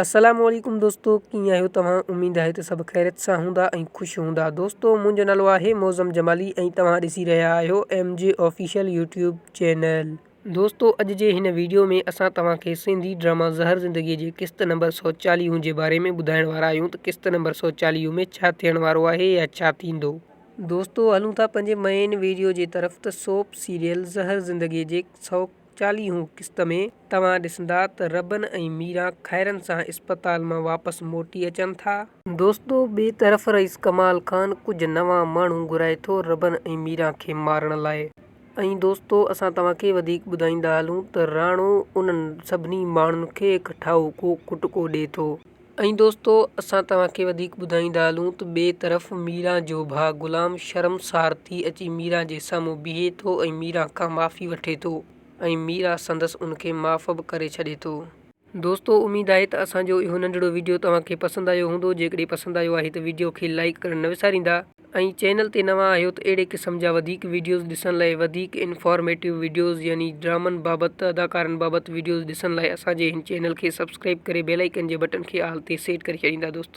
السلام عليڪم دوستو ڪيئن آهيو توهان اميد آهي ته سڀ خيريت سان هوندا ۽ خوش هوندا دوستو منهنجو نالو آهي معظم جمالي ۽ توهان ڏسي رهيا آهيو M G official YouTube channel. دوستو اڄ جي هن ويڊيو ۾ اسان توهان کي سنڌي ڊراما زهر زندگي جي قسط نمبر 140 جي باري ۾ ٻڌائڻ وارا آهيون ته قسط نمبر 140 ۾ ڇا ٿيڻ وارو آهي يا ڇا ٿيندو. دوستو هلون ٿا پنهنجي مين ويڊيو جي طرف ته سوپ سيريل زهر زندگي جي چاليهون قسط ۾ توهان ڏسندا ته ربن ۽ ميران خيرن سان اسپتال مان واپس موٽي اچن ٿا. دوستو ٻئي طرف رئيس ڪمال خان ڪجهه نوان ماڻهو گهرائي ٿو ربن ۽ ميران کي مارڻ لاء. ۽ دوستو اسان توهان کي وڌيڪ ٻڌائيندا هلون ته راڻو انهن سڀني ماڻهن کي هڪ ٺاهوڪو ڪٽڪو ڏي ٿو. ۽ دوستو اسان توهان کي وڌيڪ ٻڌائيندا هلون ته ٻئي طرف ميران جو ڀاء غلام شرمسار ٿي اچي ميران جي سامهون بيهي ٿو ۽ ميران کان معافي وٺي ٿو ۽ ميران سندس ان کي معاف به ڪري ڇڏي ٿو. دوستو اميد آهي ته اسان جو اهو ننڍڙو ويڊيو توهان کي پسند آيو هوندو جيڪڏهن پسند آيو آهي ته ويڊيو کي لائيڪ ڪرڻ نه وساريندا. ۽ چينل تي نوان آهيو ته اهڙي قسم جا وڌيڪ ويڊيوز ڏسڻ لاء وڌيڪ انفارميٽو ويڊيوز يعني ڊرامن بابت اداڪارن بابت ويڊيوز ڏسڻ لاء اسان جي هن چينل کي سبسڪرائيب ڪري بيل آئيڪن جي بٽڻ کي آل تي سيٽ ڪري ڇڏيندا دوستو.